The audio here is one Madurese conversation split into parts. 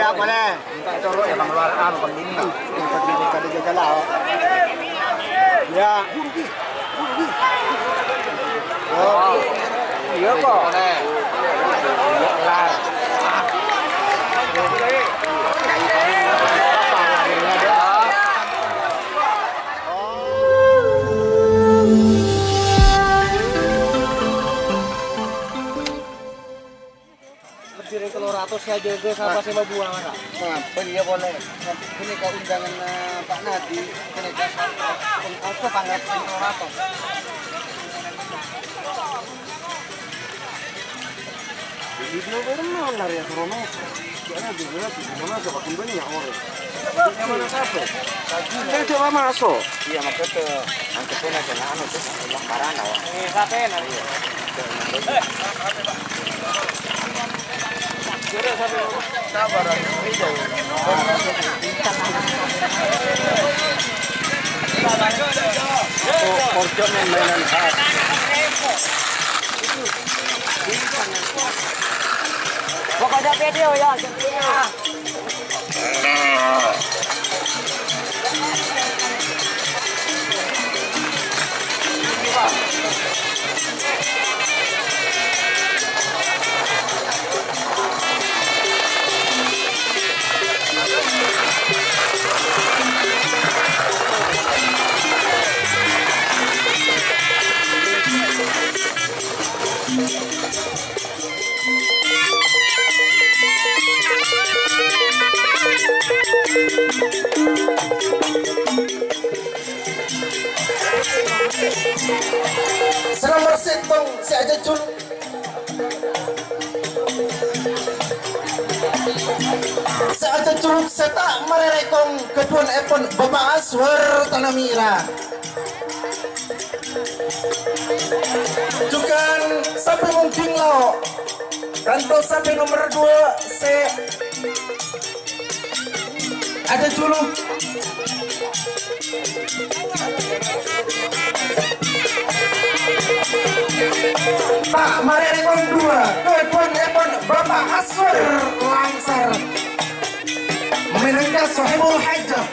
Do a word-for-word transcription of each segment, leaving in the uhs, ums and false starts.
Boleh. Minta coro' ya, Bang, luar, anu, Bang, ini. Yang penting kita ada jaga lah. Ya. Oh, iya kok. Boleh. Iya, kelar. Lebbi rèng tello ratos sè ajâgâ sapa sè mabuwâ, Ra? Sampèyan, iyâ, polè. Ghânèka undangan, eh, Pak Nadi, ghânèka, eh, tello ratos. Di video pernah lari ya, Rono. Soalnya di video di mana, coba kembali ya, orang. Yang mana satu? Saya coba masuk. Iya, maksudnya, angkepin aja, nah, anu, tuh, ulang parana, wah. Iya, sampeyan, iya. Sabar, iya. Pokoknya video ya, jadinya. Sè nomer sèttong sè ajhâjhul. Sè ajhâjhul sè ta' marè rèkong ghâdhuwânèpon Bapa' Aswar Tanamira. Jhughân sampè' mongghing lao'. Kantos sampè' nomer duwâ' sè ajhâjhul. Ta' marè rèkong duwâ', ghâdhuwânèpon Bapa' Aswar Langsar. Mènangka sohibul hajah.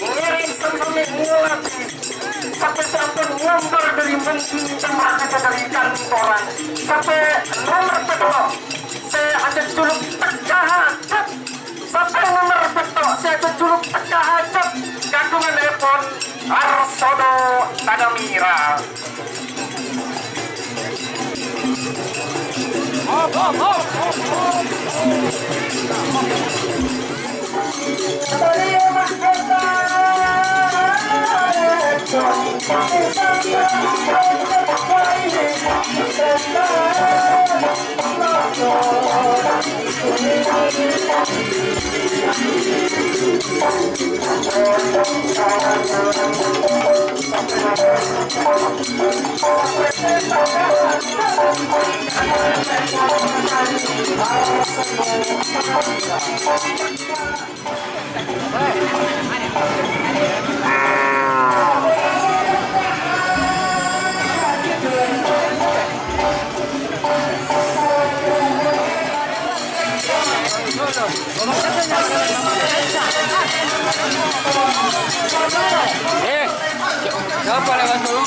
Ngiring sami-sami ngoladi. Sampè sampun ngompol dhâri mangkèn, tempat kita dari kantoran. Sampè nomer pètto' sè ajhâjhuluk tekka hajhât. Sampè nomer pètto' sè ajhâjhuluk tekka hajhât. Kagunganèpon Arsodo Tanamira. Eh, siapa lewat dulu?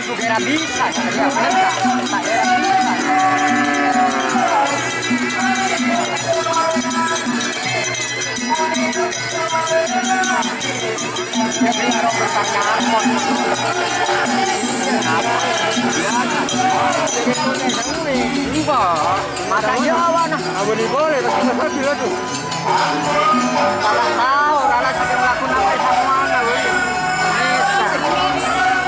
Sugera bisa, sugera bisa. Makanya awak nah. Apa nih boleh, pas kita sambil aduh. Salah tahu, rala juga ngelakuin apa yang sama, weh. Bisa.